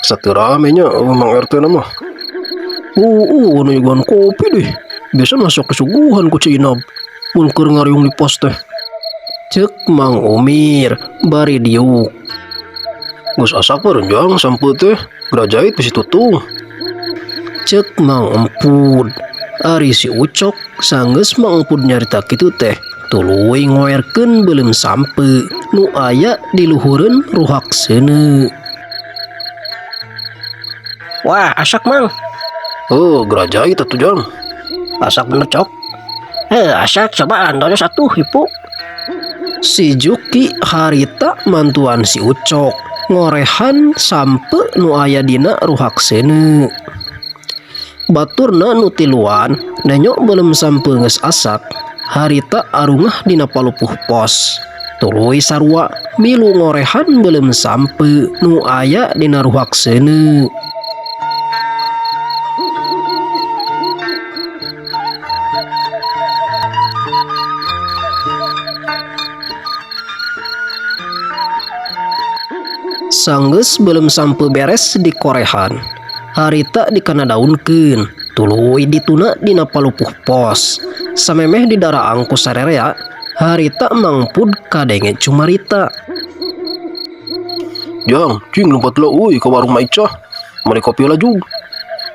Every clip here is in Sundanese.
Asa teu rame nya eueuh Mang RT na mah. Heueuh nu nyuguhan kopi deh. Biasa masuk disuguhan ku Ci Inab mun keur ngariung di pos teh. Cek Mang Umir bari diuk. Geus asak meureun jang sampeu teh, geura jait bisi tutung. Cek Mang Empud. Ari si Ucok sanggeus Mang Empud nyarita kitu teh tuluy ngoerkeun beuleum sampeu nu aya di luhureun ruhak seuneu. Wah, asak Mang. Heuh, geura jait atuh jang. Asak bener cok. Heh, asak cobaan doros atuh hipu. Si Juki harita mantuan si Ucok ngorehan sampeu nu aya dina ruhak seuneu. Baturna nu tiluan nenyo beuleum sampeu geus asak harita arungah dina palupuh pos. Tuluy sarua milu ngorehan beuleum sampeu nu aya dina ruhak seuneu. Sanggeus beuleum sampeu beres dikorehan harita dikanadaunkeun tuluy dituna dina palupuh pos. Samemeh didaraang ku sarerea harita mangpud kadenge cumarita. Jang, cing lumpat heula euy ka warung Ma Icah. Meuli kopi heula jug.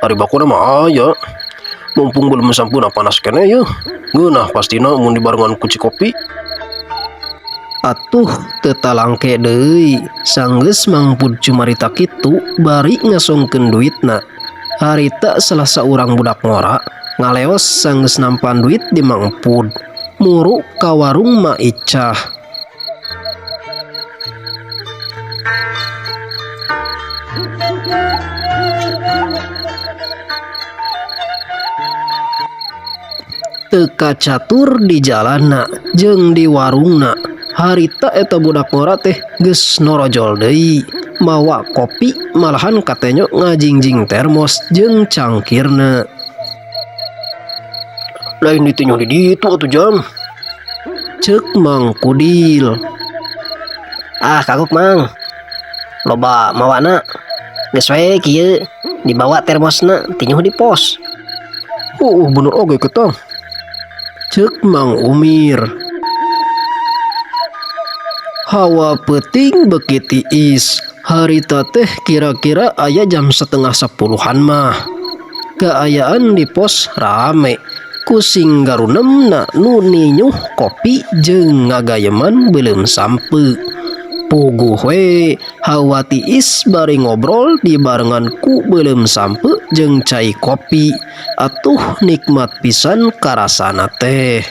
Ari bakuna mah aya. Mumpung beuleum sampeuna panas keneh yeuh. Ngeunah pastina mun dibarengan ku cikopi. Atuh teu talangke deui sanggeus mangpud cumarita kitu bari ngasongkeun duitna. Harita salah saurang budak ngora ngaleos sanggeus nampan duit di Mangpud muru ka warung Ma Icah. Teu kacatur di jalanna jeung di warungna harita eta budak ngora teh geus norojol deui mawa kopi malahan katenyo ngajingjing termos jeung cangkirna. Lain ditinju di ditu atuh jam. Cek Mang Kudil. Ah kagok Mang. Loba mawana. Geus we kieu dibawa termosna tinyuh di pos. Oh, bener oge ketang. Cek Mang Umir. Hawa peuting beuki tiis. Harita teh kira-kira aya jam setengah sepuluhan mah. Kaayaan di pos rame. Kusing garunemna nu ninyuh kopi jeung ngagayeman beuleum sampeu. Puguh we hawa tiis bari ngobrol dibarengan ku beuleum sampeu jeung cai kopi. Atuh nikmat pisan karasana teh.